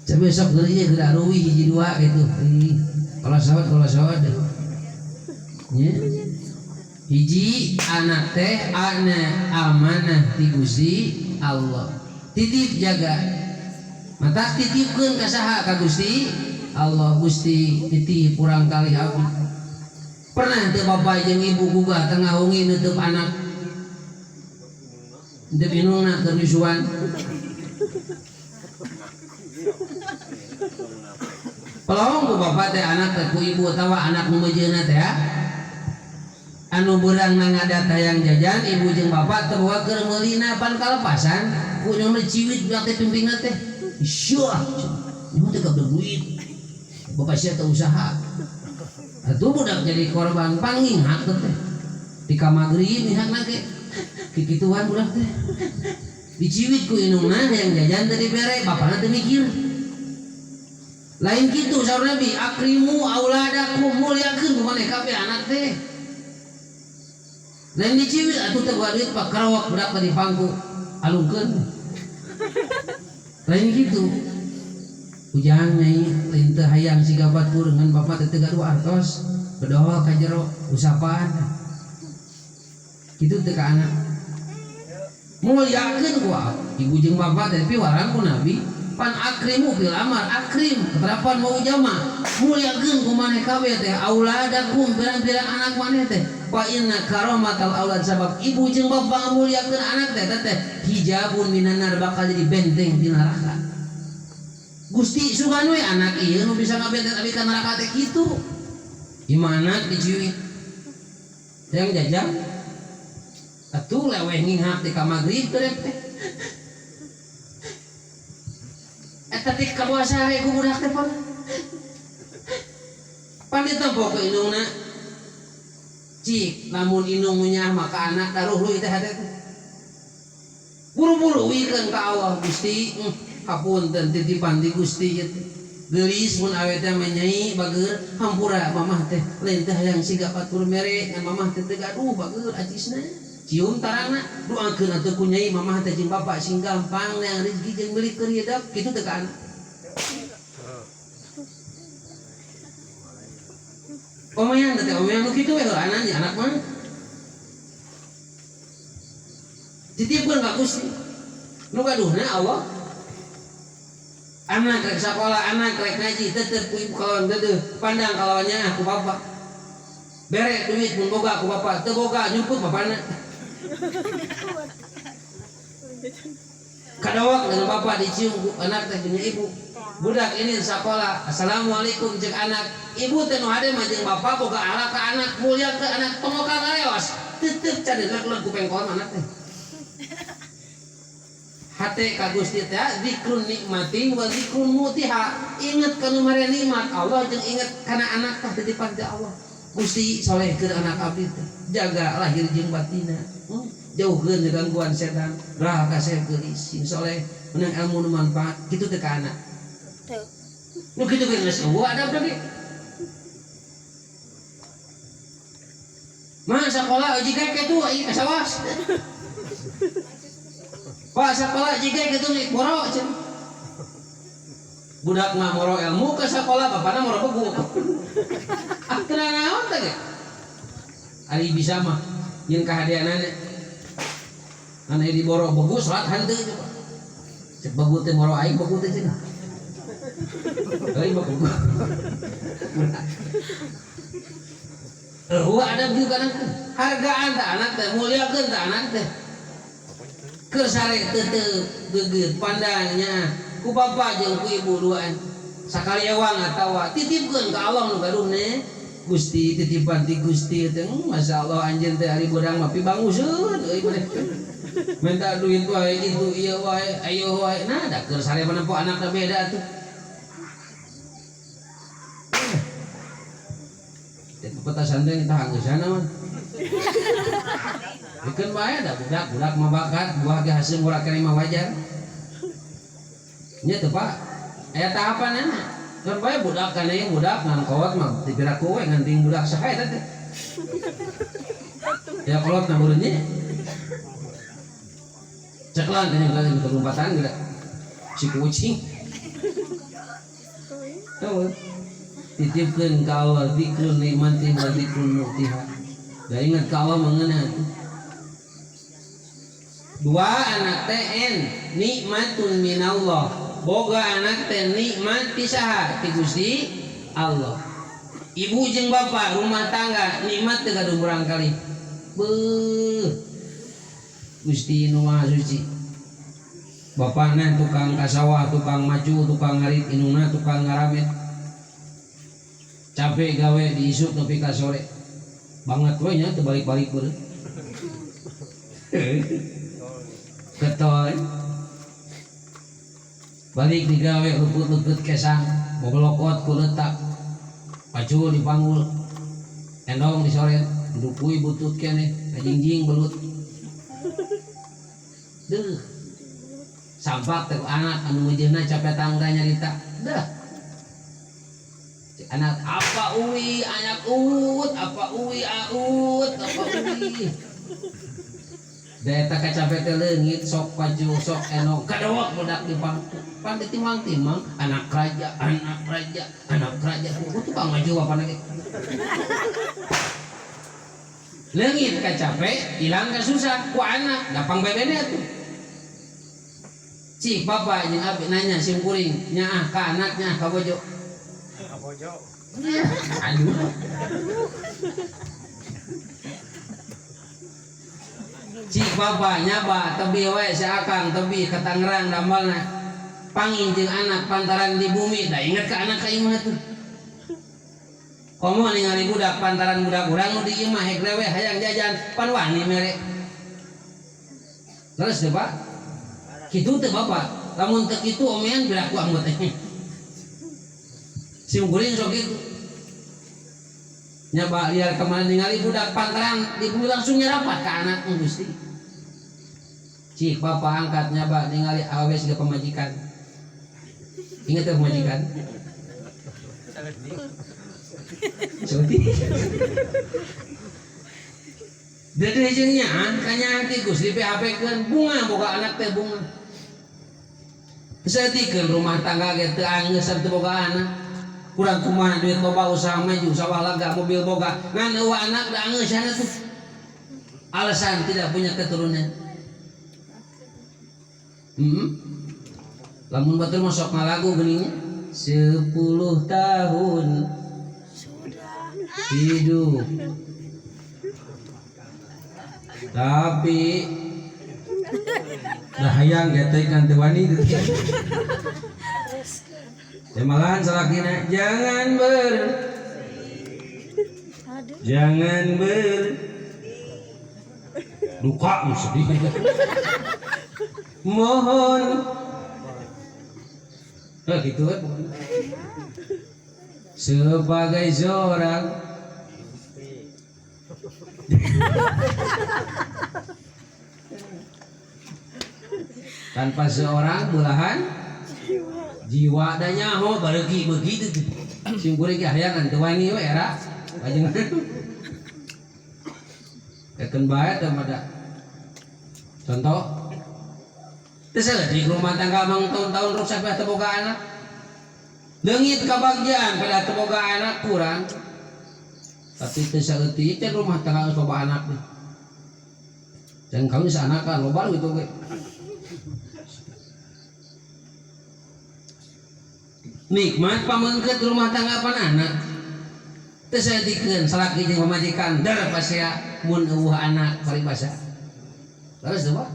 Coba sok geureuy geura ruwih hiji dua gitu. Ih, kalau sawat nya. Hiji anak teh ana amanah ti Gusti Allah. Titip jaga. Mata titipkeun ka saha ka Gusti Allah. Gusti titip urang kali abdi. Pernah teu bapak jeung ibu gugah tengah wengi neuteub anak. Neuteub indungna keur nyusuan. Pelong ku bapak teh anak teh ku ibu atawa anak nu meujeuhna teh ya. Anu beurang ngadat hayang jajan ibu jeung bapak teh bawa keur meulina pan kalepasan ku nyona ciwit budak teh pimpingna teh. Isyah. Ibu teh gak duit. Bapak sia teh usaha. Atuh budak jadi korban panging hak teh. Di kamagri mihakna ge. Kikituan budak teh. Diciwit ku indungna hayang jajan teh dibere bapana teh mikir. Lain kitu saur Nabi, akrimu auladakum, muliakeun ku maneh kabeh anak teh. Lain diciwit atuh teh boga duit pak kerawak budak teh dipangku alungkeun. Lain kitu. Ujang nyai lain teu hayang siga batur ngan bapak teh teu gaduh artos, bedol ka jero usapan. Kitu teh ka anak. Muliakeun ku ibu jeung bapak teh piwarang ku Nabi. Pan akrimu fil amar, akrim keterapan mau jama, muliakeun ku maneh kabeh teh auladakum pirang-pirang anak maneh teh. Fa inna karamatal aulad, sabab ibu jeung bapak ngamuliakeun anak teh teh hijabun minan nar, bakal jadi benteng di neraka. Gusti sugan we anak ieu nu bisa ngabenteng abi ka neraka teh kitu. Imah anak diciwi yang jajang atuh leweh nginghak di ka magrib teh teh. Eta teh kabawa sare ku budak teh pan. Pan ditempo ku indungna. Cik, lamun indung munyah maka anak daruh teh hate teh. Buru-buru wikeun ka Allah Gusti, hapunten titipan ti Gusti ieu teh. Geulis mun awe teh mah nyai bageur hampura mamah teh lain teh hayang siga batur mere ngan mamah teh teu gaduh bageur acisna. Cium tarangna doakeun atuh ku nyai mamah teh jeung bapak sing gampang neang rezeki jeung milik keur hidep kitu teh ka anak. Omean teh omean nu kitu we anak nya anak mah. Titipkeun ka Gusti. Nu gaduhna Allah. Anak rek sakola, anak rek ngaji tetep ku ibu kalawan deudeuh, pandang kalawannya ku bapak. Bere duit mun boga ku bapak, teu boga nyumput bapana. Kadawak dengan bapak dicium ku anak teh jeung ibu. Budak ini sakola, assalamualaikum jeung anak. Ibu teh nu hade mah jeung bapak boga ala ka anak, mulia ke anak, tongoka ngareos. Tetep can dileg-leg ku pengkon anak teh. Hate ka Gusti teh zikrun nikmatin wa zikrun mutiha. Inget kana mere nikmat Allah jeung inget kana anak teh titipan ti Allah. Gusti solehkeun anak abdi teh, jaga lahir jeung batinna. Jauhkeun gangguan setan, rah kasep geulis sing soleh menang ilmu nu manfaat kitu teh ka anak. Nu kitu ge geus eueuh adab teh ge. Mah sakola jiga kitu ieu ka sawas. Pak sakola jiga kitu nih boro cenah. Budak mah moro ilmu ke sakola, bapana moro begu. Ah teu naon teh ge. Ari bisa mah nyeun kahadeanana. Anu di boro begu salat henteu coba. Cek begu teh moro aing begu teh cenah. Euy mah begu. Eueuh adab juga anak teh. Hargaan teh anak teh, muliakeun teh anak teh. Keur sare tetep geugeuh pandangnya ku bapa jeung ku ibu duaan. Sakali ewang atawa titipkeun ka Allah nu gaduhna. Gusti titipan ti Gusti teh, masyaallah anjeun teh ari beurang mah pibanguseun euy maneh. Minta duit wae kitu ieu wae ayo wae. Nah da keur sare mah nempo anakna beda atuh. Teh petasan teh kita hanggeusana mah. Bikeun bae da budak-budak mah bakat buah ge hasil murah keneh mah wajar. Nya teh Pak, aya tahapanana. Kan bae budak kana ieu budak ngan kolot mah teu piraku we ngan ting budak saha eta teh. Ya kolot na beureun nya. Ceklan teh lagi kelompatan geura. Si kucing. Tuh. Titipkeun ka Allah zikrun nikmati wa zikrun mutiha. Da ingat ka Allah mengenah tuh. Dua anak teh en nikmatun minallah. Boga anak teh nikmat ti saha? Ti Gusti Allah. Ibu jeung bapak rumah tangga nikmat teu gaduh murangkalih. Beuh. Gusti nu Maha Suci. Bapakna tukang ka sawah, tukang maju, tukang ngarit, indungna tukang ngaramet. Capek gawe diisuk nepi ka sore. Banget we nya teu balik-balik beureum. Ketol. Balik digawe luput-luput kesang, bobolokot ku letak. Pacul dipanggul. Endong disoret, dudukui butut keneh, ngajingjing belut. Deuh. Sampak teh anak anu meujeuhna capek tangga nyarita. Deuh. Anak apa uwi, anak ut, apa uwi aut, apa uwi. Da eta kacape teh leungit sok paju sok enong kadewek budak di pangku. Pan ditimang-timang anak raja, anak raja, anak raja. Ku tukang maju bapana ge. Leungit kacape, ilang kasusah ku anak, gampang bebene atuh. Cik bapak jeung abi nanya sim kuring, nyaah ka anak nyaah ka bojo. Ka bojo. Aduh. Cik bapak nyaba tebih wae si akang tebih ka Tangerang damelna. Pangin jeung anak pantaran di bumi, da inget ka anak ka imah tuh. Komo ningali budak pantaran budak urang nu di imah hek lewe hayang jajan pan wani mere. Terus teh Pak. Kitu teh bapak. Lamun teu kitu omean piraku anggota teh. Sim kuring sok kitu. Nyaba liar kemana ningali budak pantaran di bumi langsung nyerapat ke anak Gusti. Cik bapak angkat nyaba ningali awewe siga pamajikan. Ingat teh pamajikan? Seperti. Jadi jeung nyaan kanya hati Gusti PHP keun bunga boga anak teh bunga. Saeutikkeun rumah tangga ge teu anggeus teu boga anak. Kurang kumaha duit loba usaha maju sawah lega mobil boga ngan eueuh anak da anggeus sana tuh. Alasan tidak punya keturunan. Lamun batur mah sok ngalagu geuning 10 tahun hidup tapi dah hayang getek kan teu wani teu. Ya malahan salakina jangan ber jangan ber duka nu sedih mohon. Nah gitu kan sebagai seorang tanpa seorang belahan jiwa da nyaho bareuki begitu tuh. Sim kuring ge hayangan teu wani we era ajengan. Keun bae teh mada. Contoh teu saeutik rumah tangga mang tahun-tahun rusak teh boga anak. Leungit kabagjaan pada teu boga anak kurang. Tapi teu saeutik teh rumah tangga geus loba anak teh. Jangan kawin saanakan loba gitu ge. Nikmat pamengkeut rumah tangga pan anak. Teu saeutikeun salaki jeung pamajikan der pasea mun eueuh anak paribasa. Terus teu Pak?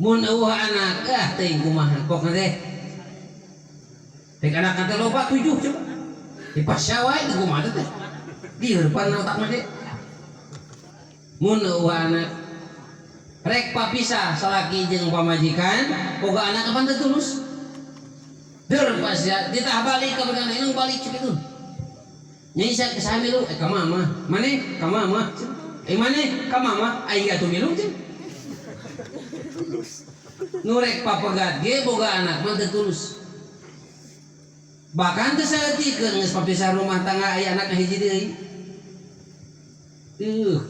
Mun eueuh anak ah teuing kumaha pokna teh. Rek anak teh loba 7 coba. Di pasea wae teu kumaha teh. Lieur pan otakna teh. Mun eueuh anak rek papisah salaki jeung pamajikan boga anak kapan teu tulus. Der pas ya ditah balik ka bagana indung balik cek itu. Nyai sa ke saha milu? Ka mama. Maneh ka mama. Maneh ka mama aing atuh milu cek. Nu rek papegat ge boga anak mah teu tulus. Bahkan teu saeutikeun geus papisah rumah tangga aya anak hiji deui.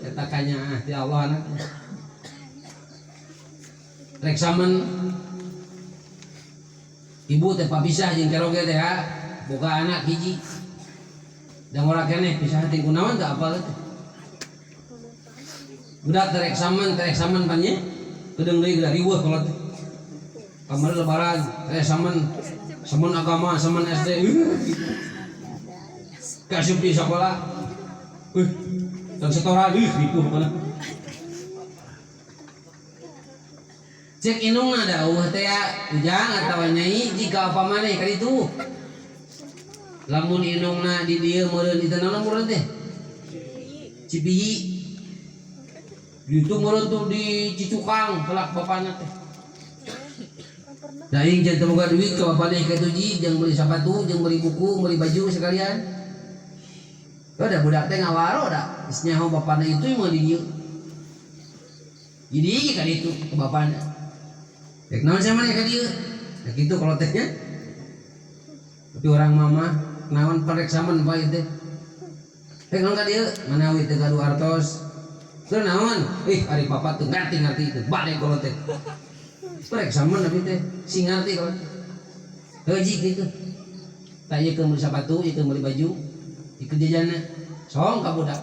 Eta kanyaah ti Allah anak. Rek samen Ibu teh papisah jeung keroge teh ha, boga anak hiji. Da ngora keneh pisah teh kunaon teh apal teh. Budak terek saman pan nya. Kedeung deui geura riweuh kolot teh. Kamari lebaran terek saman, saman agama, saman SD. Kasup di sekolah. Dan setoran ripuh pokona. Cek indungna da eueuh teh ya, ujang atawa nyai jika apa maneh ka ditu. Lamun indungna di dieu meureun itu naon meureun teh? Cibiyi. Di ditu meureun tuh di Cicukang kelak bapana teh. Da aing jeung teu boga duit ka bapana ka ditu ji jeung meuli sapatu, jeung meuli buku, meuli baju sekalian. Da budak teh ngawaro da geus nyaho bapana itu mah di dieu. Jadi ka ditu ke bapana. Rek naon sia maneh ka dieu? Nah kitu kalau tehnya. Tapi orang mama naon parek saman bae teh. Rek naon ka dieu? Manawi teu gaduh artos. Teu naon? Ih ari papa teu ngarti-ngarti itu. Balik kalau teh. Parek saman abi teh sing ngarti kalau teh. Heuji kitu. Tah ieu keur meuli sapatu, ieu keur meuli baju, ieu keur jajanna. Song ka budak.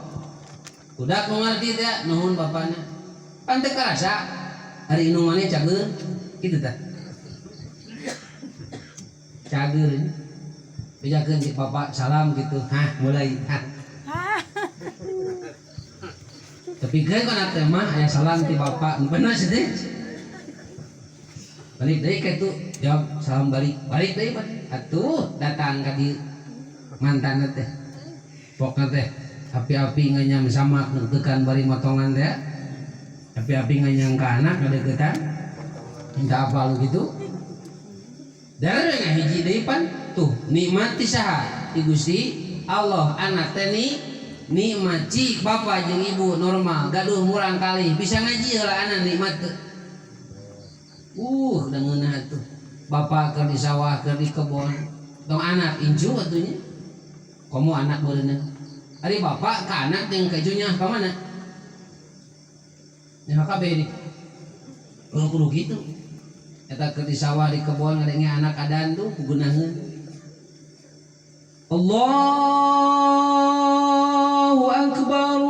Budak nu ngarti teh nuhun bapana. Pan teu karasa ari indung maneh cager kitu tah. Cager. Bejakeun cek bapak salam gitu. Hah, mulai. Hah. Tapi kan kana teh mah aya salam ti bapak. Bener sih teh. Balik deui ka itu, jawab salam balik. Balik deui pan. Atuh datang ka dieu mantan teh. Pokna teh api-api nganyam sama tekan bari motongan teh. Api-api nganyam ka anak ngadeukeutan. Minta apa lu gitu? Darah hiji deui pan tuh nikmat ti saha? Ti Gusti Allah anak teh nikmat cik bapak jeung ibu normal gaduh murang kali bisa ngaji heula anak nikmat teu. Da ngeunah atuh. Bapak keur di sawah keur di kebon tong anak incu atuh nya. Komo anak meureunna. Ari bapak ka anak jeung ka icunya ka mana? Nya kabeh di. Kudu kudu kitu. Eta keur di sawah di kebon ngadenge anak adan tuh kugunaheun. Allahu akbar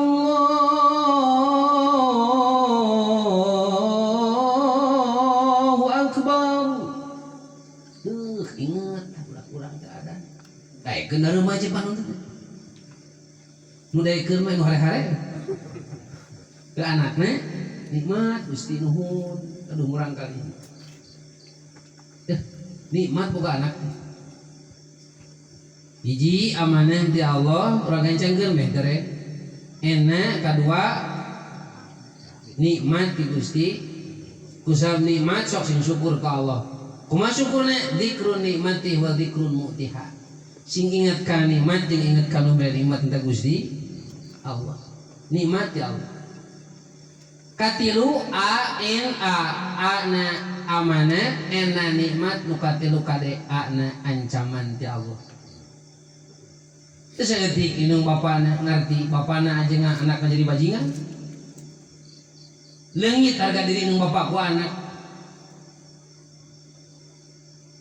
Allahu akbar. Inget budak urang teh adan. Daekeun remaja pan teh. Nu daekeun mah nu hare-hare. Ke anakna nikmat Gusti nuhun aduh murang kali. Nikmat boga anak. Hiji amanah ti Allah urang gancangkeun meh tere. Enak kadua nikmat ti Gusti. Kusab nikmat sok sing syukur ka Allah. Kumaha syukurna? Zikrun nikmati wa zikrun mu'tiha. Sing ingat ka nikmat jeung ingat ka nu mere nikmat tentang Gusti Allah. Nikmat ti Allah. Katilu A N A, A na amanah, N na nikmat, nu katilu kade A na ancaman ti Allah. Terus ngerti indung bapana ngerti bapana aja anakna jadi bajingan. Leungit harga diri indung bapak ku anak.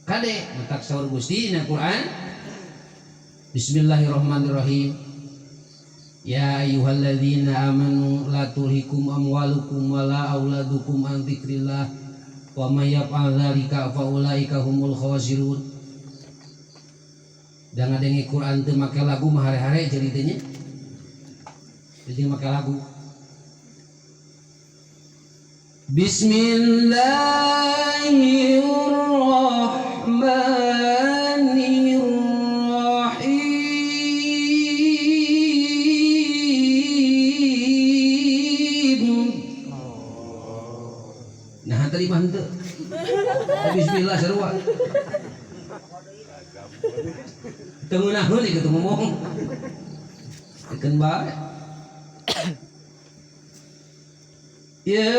Kade matak saur Gusti dina Quran. Bismillahirrahmanirrahim. Ya ayyuhalladzina amanu la tulhikum amwalukum wala auladukum an dzikrillah wa may yaf'al dzalika fa ulaika humul khasirun. Da ngadenge Quran teu make lagu mah hare-hare jadi teh nya. Jadi make lagu. Bismillahirrahmanirrahim. Nah tadi mah henteu. Bismillah sarua. Teu ngeunaheun ieu teu ngomong. Keun bae. Ya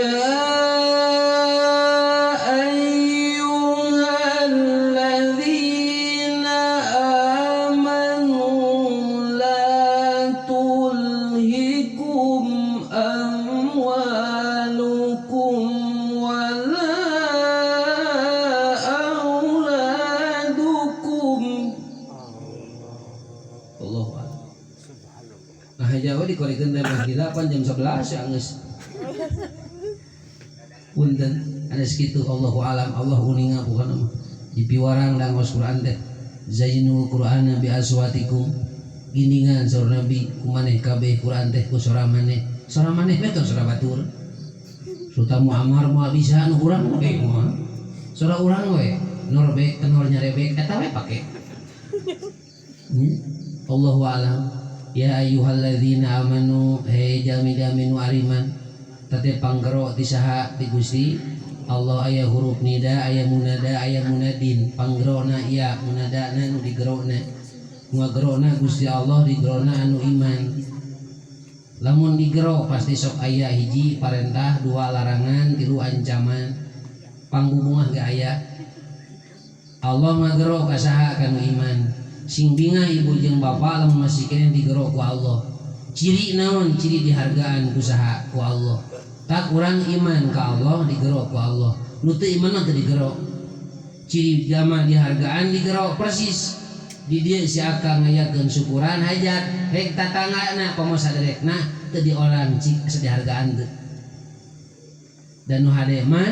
ayyuhalladzina amanu la tulhikum amwalukum wala auladukum Beja we dikorikeun teh mah gila pan jam 11 ya geus. Punten anu sakitu Allahu alam Allah uninga bukan mah. Dipiwarang da ngaos Quran teh. Zainul Qur'ana bi aswatikum. Giningan saur Nabi ku maneh kabeh Quran teh ku sora maneh. Sora maneh we tong sora batur. Sultan Muammar moal bisa nu urang we moal. Sora urang we norbek tenor nyarebek eta we pake. Allahu alam. Ya ayyuhalladzina amanu hey jami-jami nu ariman tate panggero ti saha ti Gusti Allah aya huruf nida aya munada aya munadin panggerona iya munadana nu digerona ngagerona Gusti Allah digerona anu iman lamun digero pasti sok aya hiji parentah dua larangan tilu ancaman pangbubungah ge aya Allah ngagero ka saha kanu iman sing bingah ibu jeung bapa lamun masih keneh digero ku Allah ciri naon ciri dihargaan ku saha ku Allah tak urang iman ka Allah digero ku Allah nu teu iman mah teu digero ciri jama dihargaan digero persis di dieu si akang ngayakeun syukuran hajat rek tatanggana komo saderekna teu diolang cik asa dihargaan teu dan nu hade mah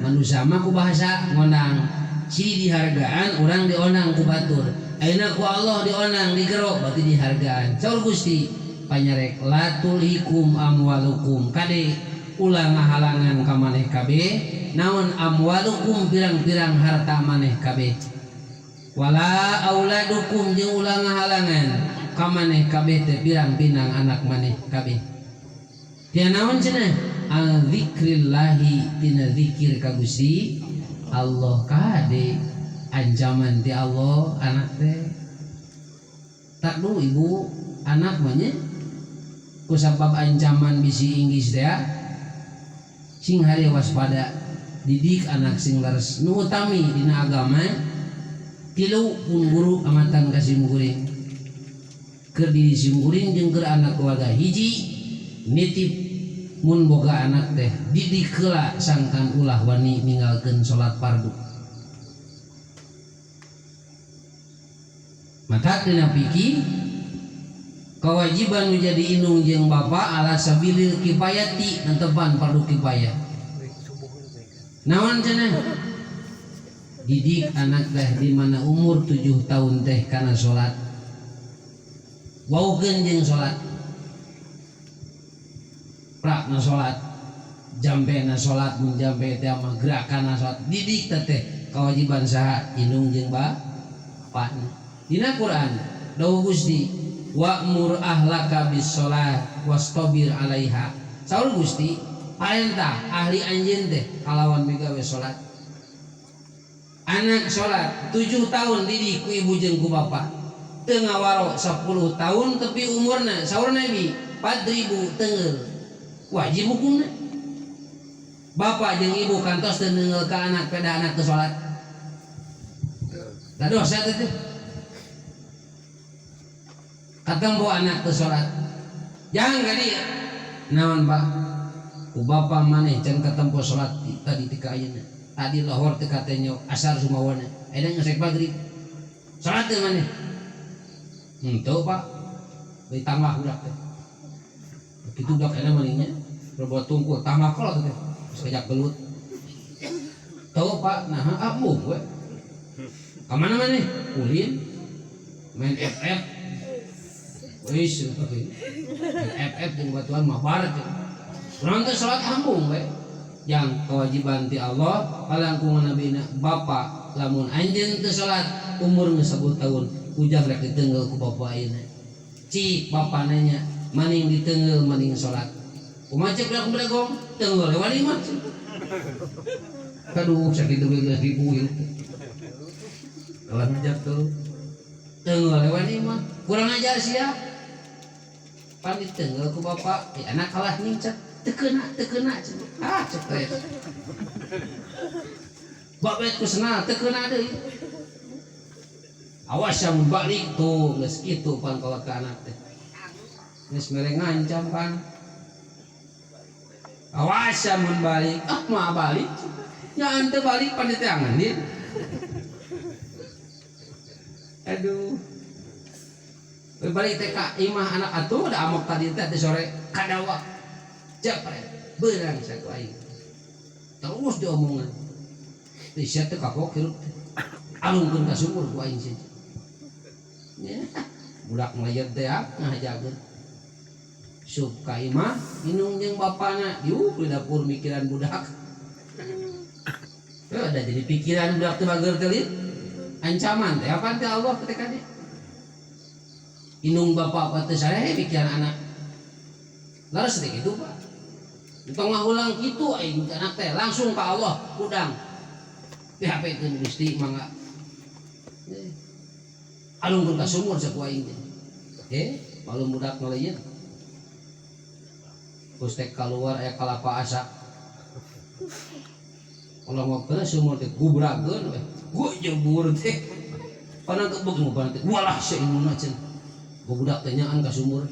manusia mah ku bahasa ngondang ciri dihargaan urang diondang ku batur ayeuna ku Allah diondang digero berarti dihargaan saur Gusti panyarek latulhikum amwalukum kade ulah ngahalangan ka maneh kabeh naon amwalukum pirang-pirang harta maneh kabeh wala auladukum jeung ulah ngahalangan ka maneh kabeh teh pirang-pirang anak maneh kabeh tia naon cenah an zikrillahi tina zikir ka Gusti Allah kade ancaman ti Allah anak teh tak du ibu anak mah nya kusabab ancaman bisi inggis teh sing hade waspada didik anak sing leres nu utami dina agama tilu pun guru amatan ka simkuring keur diri simkuring jeung keur anak keluarga hiji nitip mun boga anak teh didik heula sangkan ulah wani ninggalkeun salat fardu maka dina fikih kewajiban menjadi indung jeung bapa ala sabilil kifayati netepan fardu kifayah naon cenah didik anak teh di mana umur 7 tahun teh kana salat waukeun jeung salat prakna salat jampena salat mun jampe teh mah gerakanna salat didik teh kewajiban saha indung jeung bapana dina Quran dawuh Gusti wa'mur ahlaka bis shalah wastabir 'alaiha saur Gusti parentah ahli anjeun teh kalawan migawe salat anak salat 7 tahun didik ku ibu jeung ku bapa teu ngawaro 10 tahun tepi umurna saur Nabi 4000 teunggeul wajib hukumna bapak jeung ibu kantos teu neunggeul ka anak peda anak teu salat da dosa teh katempo anak teu salat jangan ka dieu naon Pak ku bapa maneh can katempo salat tadi ti ka ayeuna tadi lohor teu katenyo asar sumawana ayeuna ngesek magrib salat teu maneh henteu Pak deui tambah budak teh kitu budak ayeuna manehnya berbuat tungkul tambah kolot teh geus kajak gelut teu Pak naha embung we ka mana maneh ulin main FF wis main FF jeung batuan mabar teh urang teh salat embung we yang kewajiban ti Allah kalangkung nabina bapa lamun anjeun teu salat umur geus 10 tahun ujang rek diteunggeul ku bapa ayeuna cik bapa nanya maning diteunggeul maning salat kumaha cek ku bedegong teunggeul we wali mah aduh sakitu ge geus ribu ieu kalah ngajak tuh teunggeul we wali mah kurang ajar sia pan diteunggeul ku bapa anak kalah nyingcet teu kena ah cek teh babet ku senal teu kena deui awas yang balik tuh geus kitu pan kalau ka anak teh geus mere ngancam pan awas mun balik ah mah balik nya ante balik pan diteangan din aduh We balik teh ka imah anak atuh da amok tadi teh teh sore kadawa. Japret beurang saku aing. Terus diomongan. Teh sia teh kapok hirup teh. Alungkeun ka sumur ku aing sia. Ya, budak nglayet teh ah ngahajakeun. Sup ka imah minum jeung bapana, yuk di dapur mikiran budak. Eh, ada jadi pikiran budak teh bager teh lieur. Ancaman teh apaan teh Allah teh kade. Indung bapak apa teh sarehe mikiran anak. Laras teh kitu Pak. Entong ulang kitu aing anak teh langsung ka Allah kudang. Di HP keun Gusti mangga. Eh, alungkeun ka sumur saku aing teh. Eh, malum budak ngaleuyeur. Terus teh keluar aya kalapa asak. Allah ngokeun sumur teh gubrakeun we. Gue jebur teh. Pana gebeg nu pana teh. Walah sia indungna cenah. Budak teh nyaan ka sumur.